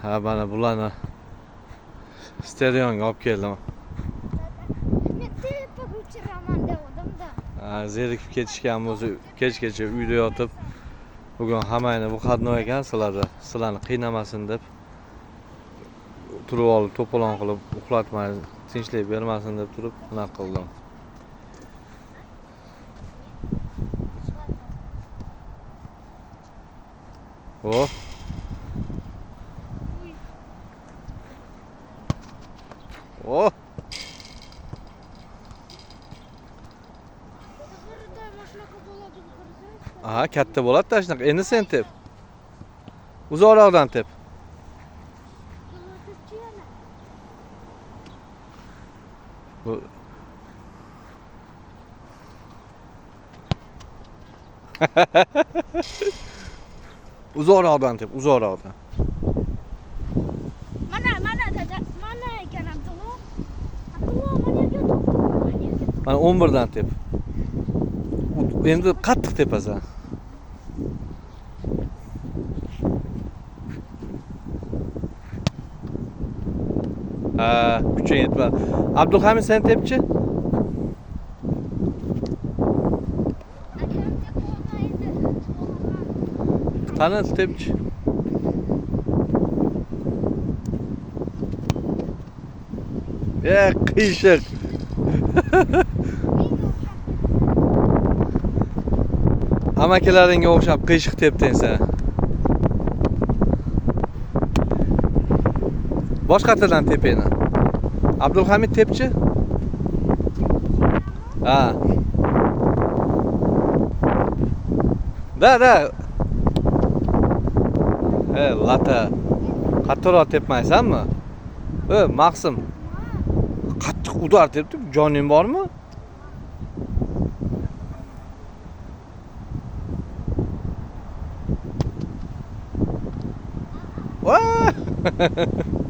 Ha, mana bularni stadionga olib keldim. Men tepaga uchiraman degandim-da. Ha, zerikib ketishgan bo'lsa, kechgacha uyda yotib, bugun hammangni выходной ekan sizlarda, sizlarni qiynamasin deb turib olib, to'polon qilib, uxlatmay, tinchlik bermasin deb turib, bunaqa qildim. Oh. Oh. Aha, katta bo'ladi-da shunaqa. Endi sen tep. Uzoqroqdan tep. Bu uzoqroqdan tep, uzoqroqdan. Mana, mana dada, mana ekan Abdullo. Abdullo, mana yerga to'xta, mana yerga. Mana 11 dan tep. Endi qattiq tepasan. Ha, kuching yetmadi. Abdulhamid, sen tepchi? Akam tepolmaydi. Qani tepchi? E, qiyshiq. Amakilaringga o'xshab qiyshiq tepding sen. Boshqa tildan tepingni. Abdulhamid tepchi? Ha. Da, da. E, lata. Qattiqroq tepmaysanmi? E, Maqsim. Qattiq udar tepdi, joning bormi? Voy!